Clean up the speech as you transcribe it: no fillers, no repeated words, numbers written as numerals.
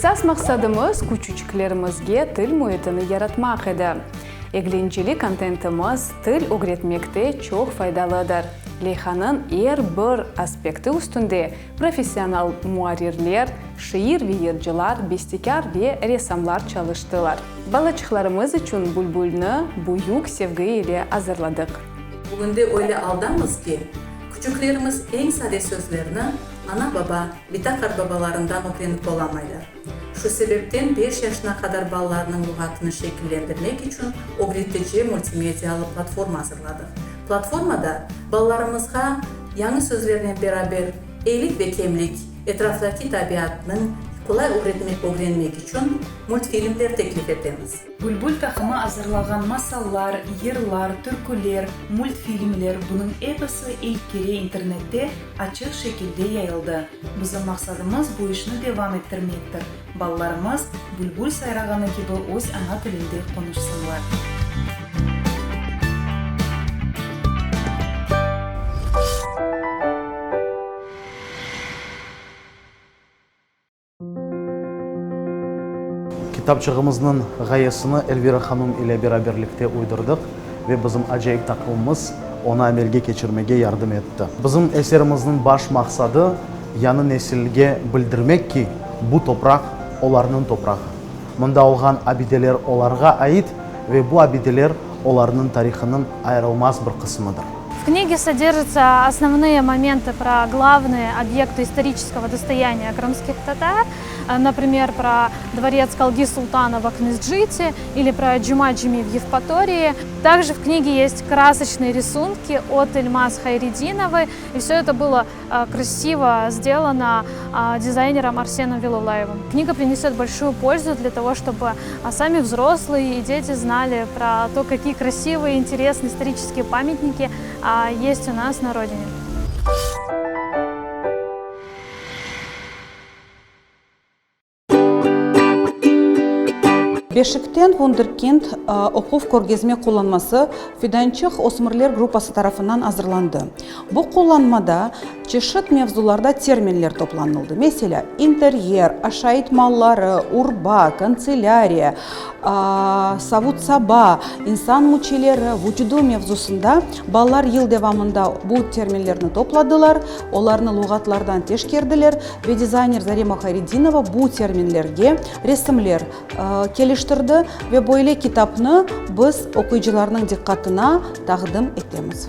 Esas maqsadımız, küçüçiklerimizge til müitini yaratmaq edi. Eglenceli kontentimiz til ögretmekte çoq faydalıdır. Leyhanıñ er bir aspekti üstünde professional muarrirler, şiir ve yırcılar, bestekâr ve ressamlar çalıştılar. Balaçıqlarımız içün Bülbülni büyük sevgi ile azırladıq. Bugünde öyle aldamız ki, küçüklerimiz eñ sade sözlerni ana-baba, bita-qartbabalarından ögrenip olamaylar. Şu sebepten beş yaşına qadar balalarnıñ luğatını şekillendirmek içün ögretici multimedialı platforma azırladıq. Platformada balalarımızğa yañı sözlernen beraber eylik ve kemlik, etraftaki tabiatnıñ qolay ögrenmek içün multfilmler teklif etemiz. Bülbül taqımı azırlağan masallar, yırlar, türküler, multfilmler, bunıñ episi ilk kere internette açıq şekilde yayıldı. Bizim maqsadımız bu işni devam ettirmektir, balalarımız bülbül sayrağanı kibi öz ana tilinde qonuşsınlar. Kitapçığımıznıñ ğayesini Elvira hanım ile beraberlikte uydurdıq ve bizim acayip taqımımız onı amelge keçirmege yardım etti. Bizim eserimizniñ baş maqsadı, yañı nesilge bildirmek ki, bu topraq olarnıñ toprağı, mında olğan abideler olarğa ait ve bu abideler olarnıñ tarihınıñ ayırılmaz bir qısmıdır. В книге содержатся основные моменты про главные объекты исторического достояния крымских татар, например, про дворец Калги Султана в Акмесджите или про Джума-Джими в Евпатории. Также в книге есть красочные рисунки от Эльмаз Хайрединовой, и все это было красиво сделано дизайнером Арсеном Велулаевым. Книга принесет большую пользу для того, чтобы сами взрослые и дети знали про то, какие красивые, интересные исторические памятники есть у нас на родине. Beşikten Vunderkind oquv körgezme qullanması Fidançıq ösmürler gruppası tarafından azırlandı. Bu qullanmada çeşit mevzularda terminler toplanıldı, meselâ, interyer, aşayt malları, urba, kantselâriya, savut-saba, insan müçeleri, vucudu mevzusında balalar yıl devamında bu terminlerni topladılar, olarnı luğatlardan teşkerdiler ve dizayner Zarema Hayredinova bu terminlerge resimler keliştirdi ve böyle kitapnı biz oquyıcılarnıñ diqqatına taqdim etemiz.